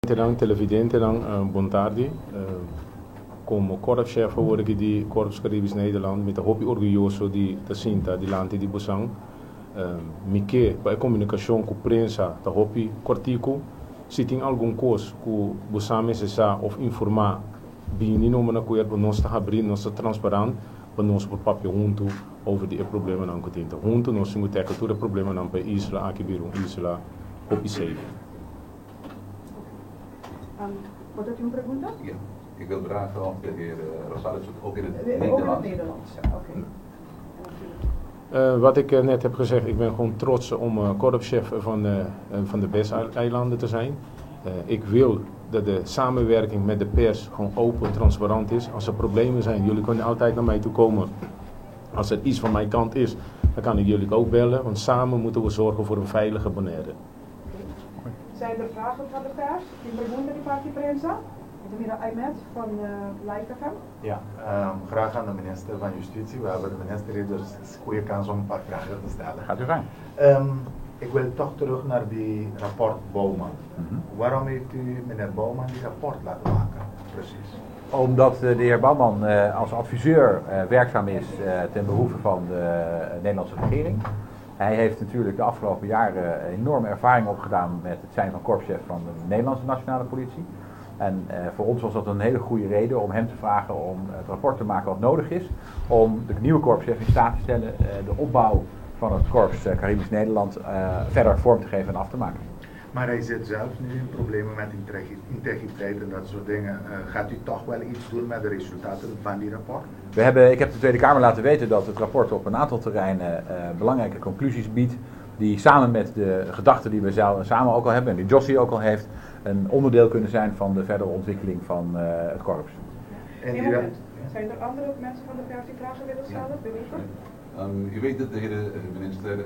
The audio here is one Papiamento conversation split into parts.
Televidentenan, televidentenan, bon tardi. Komo korpschef awor aki di Korps Caribisch Nederland mi ta hopi orguyoso di ta sinta dilanti di bosan. Mi ke pa e komunikashon ku prensa ta hopi kòrtiku. Si tin algun kos ku bosan mester sa òf informá, bini numa na kuerpo, nos ta habrí, nos ta transparant pa nos por papia huntu over di e problemanan ku tin. Ta huntu nos tin ku tèkla tur e problemanan pa e isla aki bira un isla hopi safe. Bo ta tin un pregunta? Ja, ik wil vragen of de heer Rosales het ook in het Nederlands. Ook in het Nederlands, ja, oké. Wat ik net heb gezegd, ik ben gewoon trots om korpschef van de BES-eilanden te zijn. Ik wil dat de samenwerking met de pers gewoon open, transparant is. Als er problemen zijn, jullie kunnen altijd naar mij toe komen. Als er iets van mijn kant is, dan kan ik jullie ook bellen. Want samen moeten we zorgen voor een veilige Bonaire. Zijn er vragen van de pers? Tin pregunta di parti prensa? Mira Aymet van Live FM. Ja, graag aan de minister van Justitie. We hebben de minister hier, dus het is een goede kans om een paar vragen te stellen. Gaat u gang. Ik wil toch terug naar die rapport Bouwman. Waarom heeft u meneer Bouwman die rapport laten maken? Precies. Omdat de heer Bouwman als adviseur werkzaam is ten behoeve van de Nederlandse regering. Hij heeft natuurlijk de afgelopen jaren enorme ervaring opgedaan met het zijn van korpschef van de Nederlandse Nationale Politie. En voor ons was dat een hele goede reden om hem te vragen om het rapport te maken wat nodig is om de nieuwe korpschef in staat te stellen de opbouw van het korps Caribisch Nederland verder vorm te geven en af te maken. Maar hij zit zelf nu in problemen met integriteit en dat soort dingen. Gaat u toch wel iets doen met de resultaten van die rapport? Ik heb de Tweede Kamer laten weten dat het rapport op een aantal terreinen belangrijke conclusies biedt. Die samen met de gedachten die we samen ook al hebben en die Jossy ook al heeft, een onderdeel kunnen zijn van de verdere ontwikkeling van het korps. En die Eén moment. Zijn er andere mensen van de pers die vragen willen stellen? Ja. U weet het, de heer minister,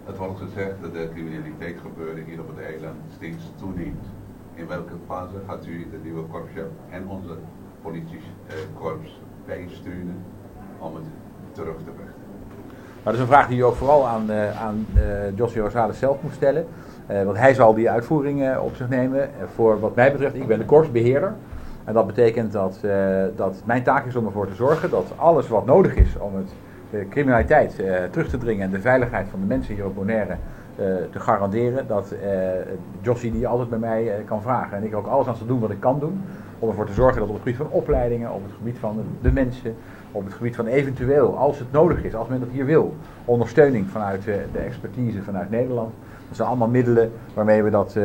het wordt gezegd dat de criminaliteit gebeuren hier op het eiland steeds toeneemt. In welke fase gaat u de nieuwe korpschef en onze politiekorps bijsteunen om het terug te vechten? Dat is een vraag die u ook vooral aan Jossy Rosales zelf moet stellen. Want hij zal die uitvoering op zich nemen. Voor wat mij betreft, ik ben de korpsbeheerder. En dat betekent dat mijn taak is om ervoor te zorgen dat alles wat nodig is om de criminaliteit terug te dringen en de veiligheid van de mensen hier op Bonaire te garanderen, dat Jossy die altijd bij mij kan vragen. En ik er ook alles aan zal doen wat ik kan doen om ervoor te zorgen dat op het gebied van opleidingen, op het gebied van de mensen, op het gebied van eventueel, als het nodig is, als men dat hier wil, ondersteuning vanuit de expertise vanuit Nederland. Dat zijn allemaal middelen waarmee we op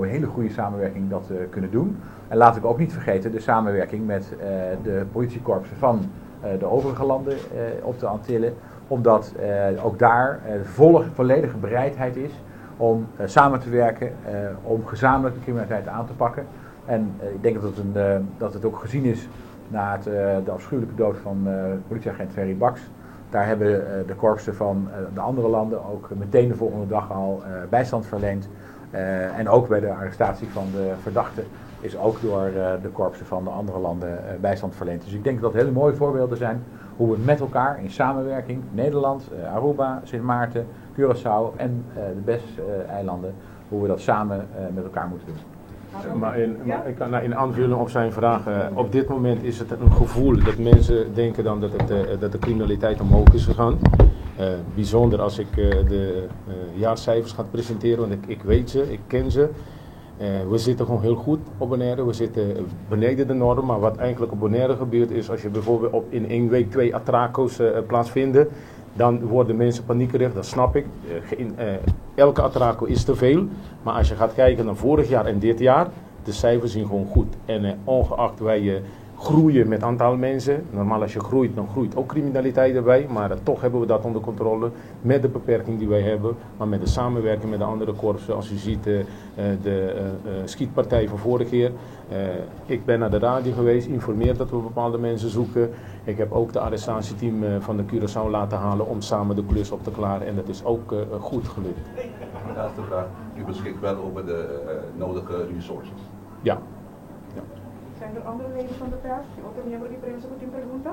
een hele goede samenwerking dat kunnen doen. En laat ik ook niet vergeten de samenwerking met de politiekorpsen van de overige landen op de Antillen. Omdat ook daar volledige bereidheid is om samen te werken, om gezamenlijk de criminaliteit aan te pakken. En ik denk dat het ook gezien is na de afschuwelijke dood van politieagent Ferry Bakx. Daar hebben de korpsen van de andere landen ook meteen de volgende dag al bijstand verleend. En ook bij de arrestatie van de verdachte is ook door de korpsen van de andere landen bijstand verleend. Dus ik denk dat dat hele mooie voorbeelden zijn hoe we met elkaar in samenwerking, Nederland, Aruba, Sint Maarten, Curaçao en de BES-eilanden, hoe we dat samen met elkaar moeten doen. Maar in aanvulling op zijn vraag, op dit moment is het een gevoel dat mensen denken dan dat de criminaliteit omhoog is gegaan. Bijzonder als ik de jaarcijfers ga presenteren, want ik weet ze, ik ken ze. We zitten gewoon heel goed op Bonaire, we zitten beneden de norm, maar wat eigenlijk op Bonaire gebeurt is als je bijvoorbeeld in 1 week 2 atraco's plaatsvinden, dan worden mensen paniekerig, dat snap ik. Elke atraco is te veel, maar als je gaat kijken naar vorig jaar en dit jaar, de cijfers zien gewoon goed. En ongeacht wij groeien met aantal mensen, normaal als je groeit, dan groeit ook criminaliteit erbij, maar toch hebben we dat onder controle met de beperking die wij hebben, maar met de samenwerking met de andere korpsen. Als u ziet de schietpartij van vorige keer, ik ben naar de radio geweest, informeer dat we bepaalde mensen zoeken. Ik heb ook de arrestatieteam van de Curaçao laten halen om samen de klus op te klaren en dat is ook goed gelukt. De laatste vraag, u beschikt wel over de nodige resources? Ja. Zijn er andere leden van de pers die ook een miembro di prensa cu tin pregunta?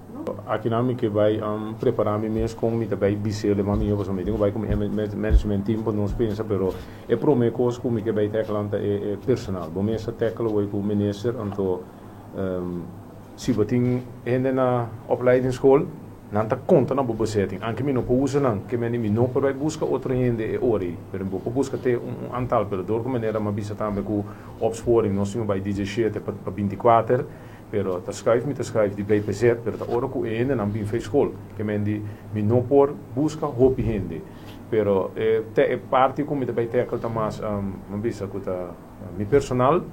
No? Akinan mi ke bai prepara mi mes kon mi ta bai bis'el mami yo pasobra mi tin ku bai ku mi management team pa nos pensa pero e prome kos ku mi ke bai tackle ta e personal. Bo mes a tackle awor ku minister anto si bo tin hende na opleidingsschool nan ta konta na bo bezetting anke mi no por usa nan ke mende mi no por bai buska otro hende e ora ei pero bo por buska te un antal pero dor ku manera mi a bisa tambe ku opsporing nos tin ku bai 17 pa 24. Pero ta schuif mi ta schuif di BPZ, pero ta ora ku e hendenan bin fei skol. Ke men di mi no por buska hopi hende. Pero e te e parti ku mi ta bai tackle ta mas mi a bisa ku ta mi personal,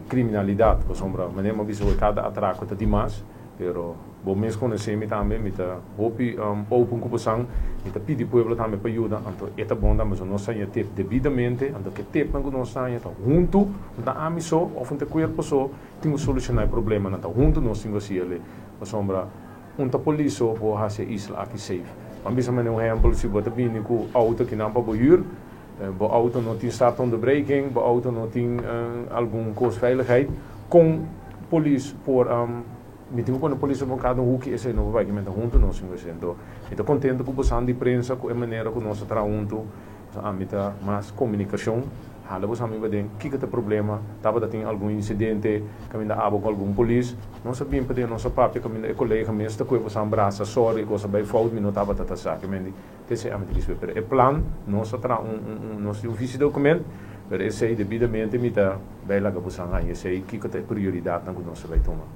kriminalidat. Pasobra manera mi a bisa ku kada atrako ta dimas, pero bo mes konosé mi tambe, mi ta hopi open ku bosan, mi ta pidi pueblo tambe pa yuda, anto e ta bon tambe. So nos haña tip debidamente, anto ke tipnan ku nos haña ta huntu, no ta ami so òf un ta kuerpo so. Tin ku solushoná e problemanan ta huntu nos tin ku hasi el'e pasobra un ta polis so por hasi e isla aki safe. Ban bisa manera un ehempel si bo ta bini ku outo kinan pa bo hür, bo outo no tin startonderbreking, bo outo no tin algun kos veiligheid, kon polis por mi tin ku pone polis op kada un huki esei no por bai kimen ta huntu nos tin ku hasi. Anto mi ta kontento ku bosan di prensa ku e manera ku nos ta traha huntu. Ami ta mas komunikashon. Hala bo sa mi baden kiko ta problema, tabata tin algun insidente kaminda abo ku algun polis. Nos a bin paden nos a papia kaminda e kolega mes ta kue bo sa brasa sorry e kos a bai fout mi no tabata ta sa ke men di te esei ami ta kis pero e plan nos a traha un un nos tin un visiedokument pero esei debidamente mi ta bai laga bo sa haña esei kiko ta e prioridatnan ku nos ta bai tuma.